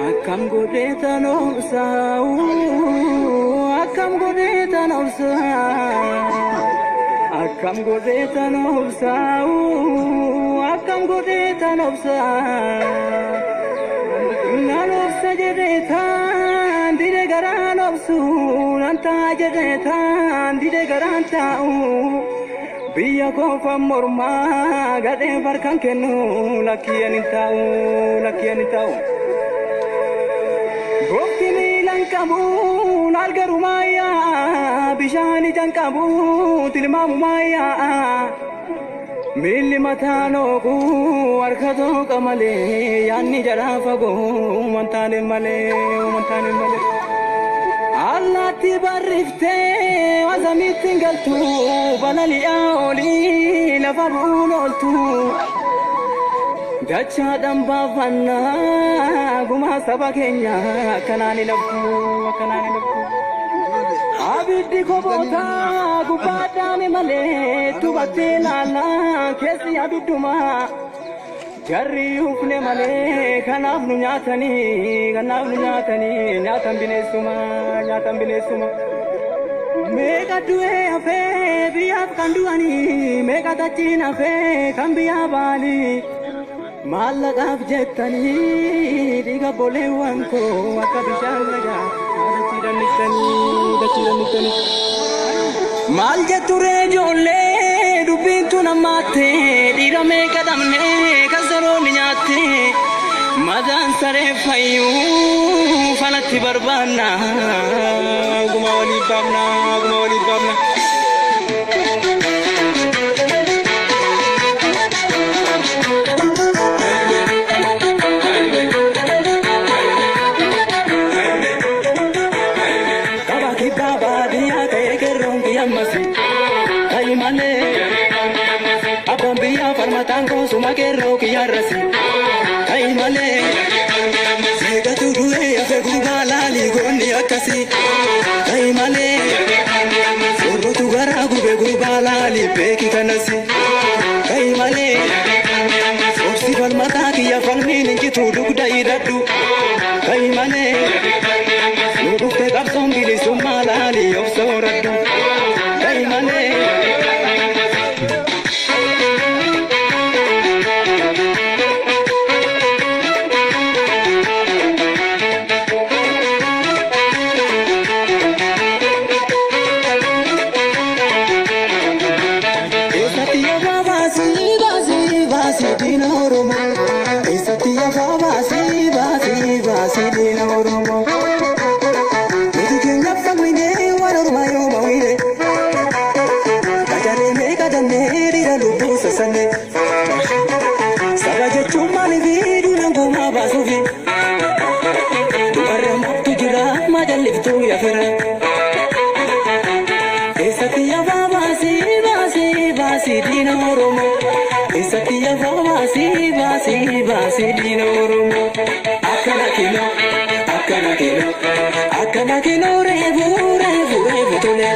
Akkam godhee tan obsaa, akkam godhee tan obsaa, akkam godhee tan obsaa, akkam godhee tan obsaa. Nan obsa jedhee taan dide garaan obsu, nan taa jedhee taan dide garaan taa'u. Biyya koofan mormaa gadheen farkan kennu lakkii ani taa'u, lakkii ani taa'u. Goofti miilan qabu laal garumaa yaa bishaan ijaan qabu tilmaamumaa yaa miilli mataan ooqu harka tooqa malee yaanni jalaa fagoo wantaane malee wantaane malee. Allaatti barriftee wasamitti hin galtu balali'aa olii lafa bu'uun ooltu. Dachaadhaan baafannaa gumaa saba keenya akkanaan hin haftu akkanaan hin haftu. Abiddi koboota gubbaadhaan malee tubattee laallaa keessi abidduma. Jarri ufne malee kanaaf nu nyaatanii kanaaf nu nyaatanii nyaatan bineensuma nyaatan bineensuma. Meeqa du'ee hafee biyyaaf kan du'anii meeqa tachiin hafee kan biyyaa ba'anii. Maallaqaaf jettanii dhiiga boleewwan koo akka bishaan lagaa dachii danniftanii dachii danniftanii. Maal jettu ree ijoollee dubbiin tun ammaatte dhiira meeqa dhabne kan soroonni nyaatte madaan saree fayyuu falatti barbaanna guma waliif baafna guma waliif baafna. Kaba kibbaa baadiyyaa ta'ee qeerroon qiyyammasi. Ta'i malee abbaan biyyaa falmataan koosuma qeerroo kiyyaarrasi. Ta'i malee meeqatu du'ee hafe gurbaa laalii goonni akkasi. Ta'i malee sorrotu garaa gube gurbaa laalii beeki kanasi. Ta'i malee obsi falmataa kiyya falmiin hin citu dugda hidhadhu. Ta'i malee nu dhufte qabsoon bilisummaa laalii obsa horadhu. Ta'i malee. Eessatti yafaa baasii baasii baasii diina Oromoo. Eessatti yafaa baasii baasii baasii diina Oromoo. Nuti keenyaaf falminee waan ormaa yooma wiire. Qacaree meeqa dannee dhiira lubbuu sassanne. Saba jechuun maaliifi duudhaan gumaa baasuufi. Dubarra maaltu jira majalliftuu yafira. Eessatti yafaa baasii baasii baasii diina Oromoo. Eessatti yafaa baasii baasii baasii diina Oromoo. Akkana kinoo akkana kinoo akkana kinoo reefu reefu reefu tole.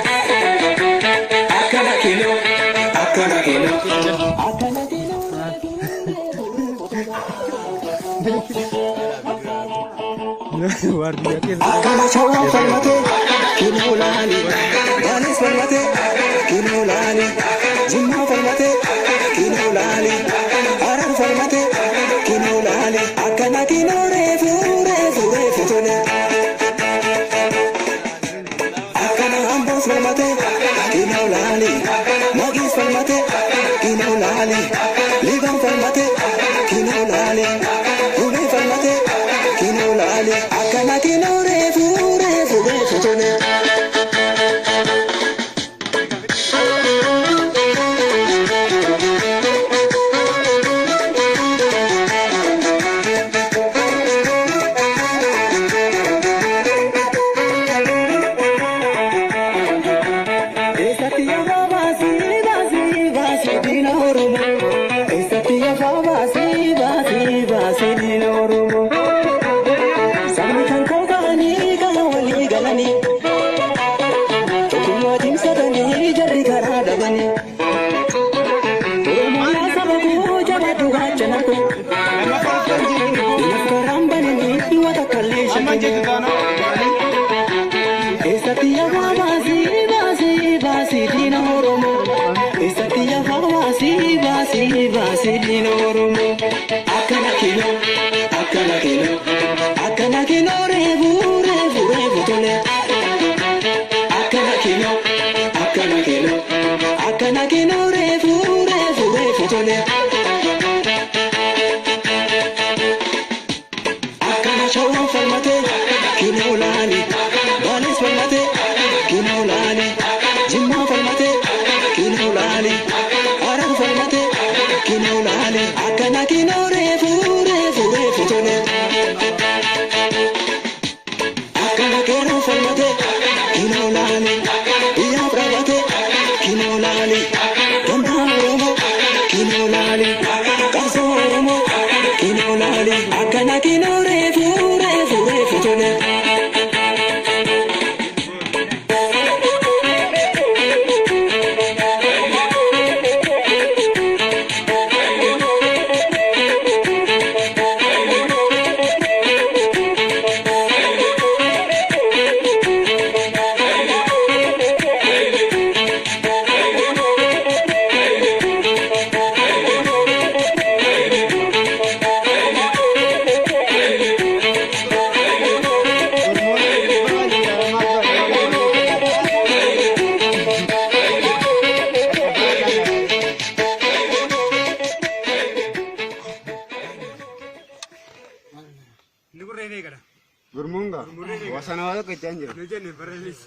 Akkana kinoo akkana kinoo akkana kinoo reefu reefu reefu tole. Waardiyaa keessa. Akkana shawaan falmatee kinoo laali. Baanis falmatee kinoo laali. Jimmaa falmatee kinoo laali. Harar falmatee kinoo laali. Akkana kinoo reefu reefu reefu tole. Akkana amboos falmatee kinoo laali. Mogiis falmatee kinoo laali. Liibaan falmatee kinoo laali. Gumee falmatee kinoo laali. Akkana kinoo reefu reefu reefu tole. Isatti yafaa baasii baasii baasii diina Oromoo. Isatti yafaa baasii baasii baasii diina Oromoo. Akkana kinoo akkana kinoo akkana kinoo reefu reefu reefu tole. Akkana kinoo akkana kinoo akkana kinoo reefu reefu reefu tole. Akkana shawwan falmatee kinoo laali. Baalees falmatee kinoo laali. Jimmaa falmatee kinoo laali. Harar falmatee kinoo laali. Akkana kinoo reefu reefu reefu tole. Akkana keeroo falmatee kinoo laali. Biyyaaf dhaabatee kinoo laali. Gamtaa Oromoo kinoo laali. Qabsoo Oromoo kinoo laali. Akkana kinoo reefu reefu reefu tole. Gurmuun gaa wasana waa tokko itti aan jira. Nu jenne barreessi.